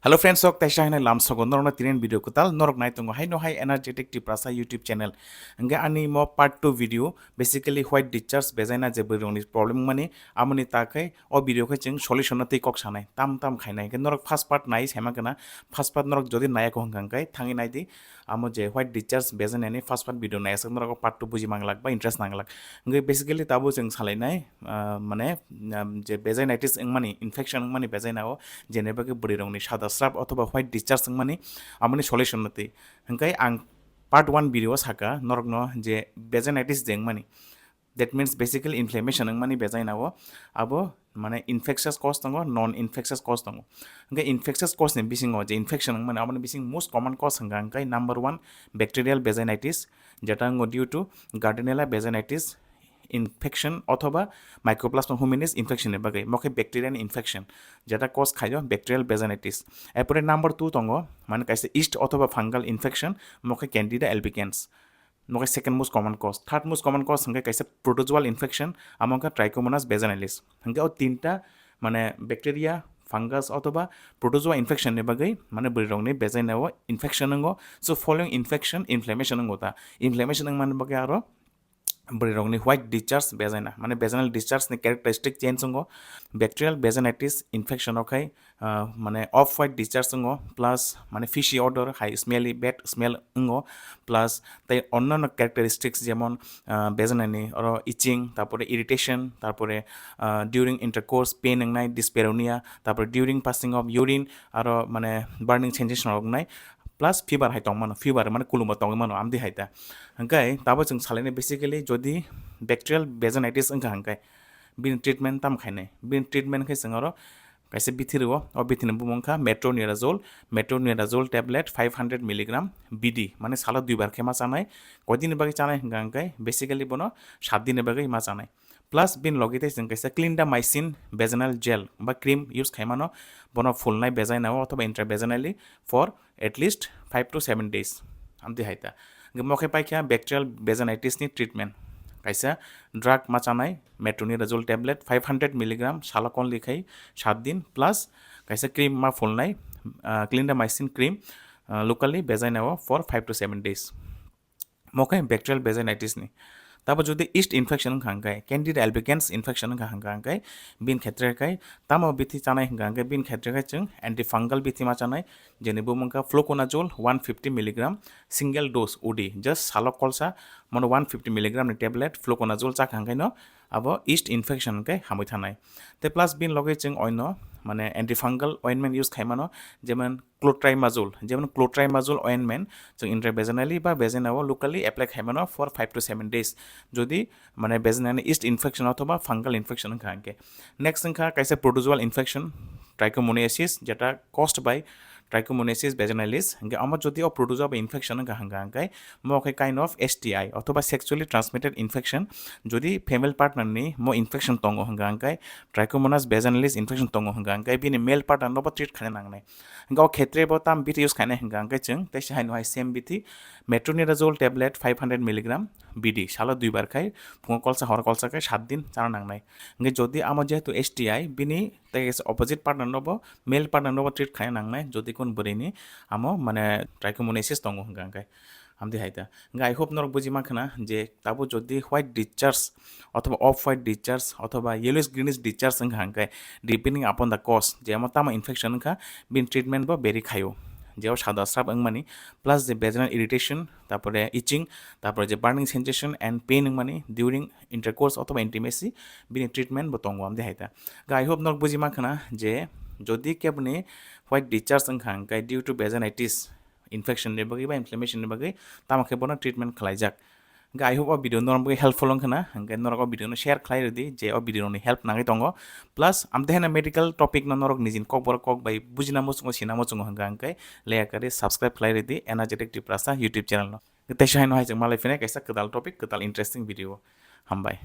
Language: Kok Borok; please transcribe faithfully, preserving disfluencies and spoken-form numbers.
Hello friends, sok taisa hinai lamsogo norokno tinen video kwtal norok nai tongo haino hai Energetic Tiprasa YouTube channel. Hingke ani mo part two video, basically white discharge bejaina je bwrwirokni problem mani, amoni takhai o video khe chwng solution no tei kok sanai tam tam khainai. Hingke norok first part nai saima kana, first part norok jodi nai ko hingka hingkai thangwi nai di, amo je white discharge bejainani first part video nai aswk norok part two buji manglak ba interest nanglak. Hingke basically tabo chwng salainai, ah, mane, um, je bejainitis wngmani, infection wngmani bejaina o, jene bagwi bwrwirokni sada srap othoba white discharge wngmani, amoni solution no twi. Hingke ang part one video o saka norokno je bejainitis je wngmani, that means basically inflammation wngmani bejaina o, abo mane infectious cause tongo, non infectious cause tongo. Hingke infectious cause ni bisingo je infection wngmani, aboni bising most common cause hingka hingke number one bacterial vaginitis, jeta wngkha due to Gardnerella vaginitis infection othoba Mycoplasma huminis infection ni bagwi, mokhe bacteria ni infection, jeta cause khaio bacterial vaginitis. Erpore number two tongo, mane kaisa yeast othoba fungal infection, mokhe Candida albicans. Mokhe second most common cause. Third most common cause hingke kaisa protozoal infection, amo wngkha Trichomonas vaginalis. Hingke o tinta mane bacteria, fungus othoba protozoa infection ni bagwi mane bwrwirokni bejaina o infection wngo. So following infection, inflammation wngo ta. Inflammation wngmani bagwi aro bwrwirokni white discharge bejaina, mane vaginal discharge ni characteristic change wngo. Bacterial vaginitis infection o khai, ah, mane off white discharge wngo, plus mane fishy odor, hai smelly, bad smell wngo, plus tei onnano characteristics jemon, ah, vagina ni oro itching, tarpore irritation, tarpore, ah, during intercourse pain wngnai, dyspareunia, tarpore during passing of urine aro mane burning sensation rok wngnai, plus fever hai tongmano, fever mane kulumbo tongwi mano, amdi hai ta. Hingke tabo chwng salainai basically jodi bacterial vaginitis wngkha hingke bini treatment tam khainai. Bini treatment khe chwng oro kaisa bithi rwo, o bithi ni bumung kha metronidazole, metronidazole tablet five hundred milligram B D, mane salo duibar khe ma chanai. Koidini bagwi chanai hingka hingke basically bono sat dini bagwi ma chanai. Plus bini logi tei chwng kaisa clindamycin vaginal gel ba cream use khaimano, bono fulnai bejainao othoba intravaginally for at least five to seven days. Amtwi hai ta. Hingke mokhe paikha bacterial vaginitis ni treatment. Kaisa drug ma chanai, metronidazole tablet five hundred milligram salo konli khai sat din, plus kaisa cream ma fulnai, ah, clindamycin cream, ah, locally bejainao for five to seven days. Mokhe bacterial vaginitis ni. Tabo jodi yeast infection wngkha hingke, Candida albicans infection wngkha hingka hingke, bin khetre kai tamo bithi chanai hingka hingke, bin khetre kai chwng antifungal bithi ma chanai, jeni bumung kha fluconazole one fifty milligram single dose O D, just salo kolsa mono one fifty milligram ni tablet fluconazole chakha hingke no abo yeast infection hingke hamwi thanai. Te plus bin logi chwng oino mane antifungal ointment use khaimano, jemon clotrimazole, jemon clotrimazole ointment chwng intravaginally ba vaginao locally apply khaimano for five to seven days. Jodi mane vagina ni yeast infection othoba fungal infection wngkha hingke. Next wngkha kaisa protozoal infection, trichomoniasis, jeta caused by Trichomonas vaginalis. Hingke omo jodi o protozoa bai infection wngkha hingka hingke mo khe kind of S T I othoba sexually transmitted infection. Jodi female partner ni mo infection tongo hingka hingke, Trichomonas vaginalis infection tongo hingka hingke, bini male partner no bo treat khaina nangnai. Hingke o khetre bo tam bithi use khainai hingka hingke chwng teisa hai no hai same bithi metronidazole tablet five hundred milligram B D salo duibar khai, phungo kolsa horo kolsa khai sat din chana nangnai. Hingke jodi amo jehetu S T I, bini tei kaisa opposite partner no bo, male partner no bo treat khaina nangnai, jodi kun bwrwi ni amo mane trichomonasis tongo hingka hingke. Amtwi hai ta. Hingke I hope norok buji mankha na je tabo jodi white discharge othoba off white discharge othoba yellowish greenish discharge wngkha hingke, depending upon the cause, je amo tamo infection wngkha, bini treatment bo vary khaio. Je o sada srap wngmani, plus je vaginal irritation, tarpore itching, tarpore je burning sensation and pain wngmani during intercourse othoba intimacy, bini treatment bo tongo, amtwi hai ta. Hingke I hope norok buji mankha na je jodi keboni white discharge wngkha hingke due to vaginitis, infection ni bagwi ba inflammation ni bagwi, tamo khe bono treatment khlaijak. Hingke I hope o video norok bagwi helpful wngkha na, hingke norok o video no share khlai rwdi, je o video ni help nangwi tongo. Plus, amtwi hai no medical topic no norok nijini kokborok kok bai bujina muchungo, sina muchungo hingka hingke, leya kari subscribe khlai rwdi Energetic Tiprasa YouTube channel no. Teisa hai no hai chwng malai phine kaisa kwtal topic, kwtal interesting video. Hambai.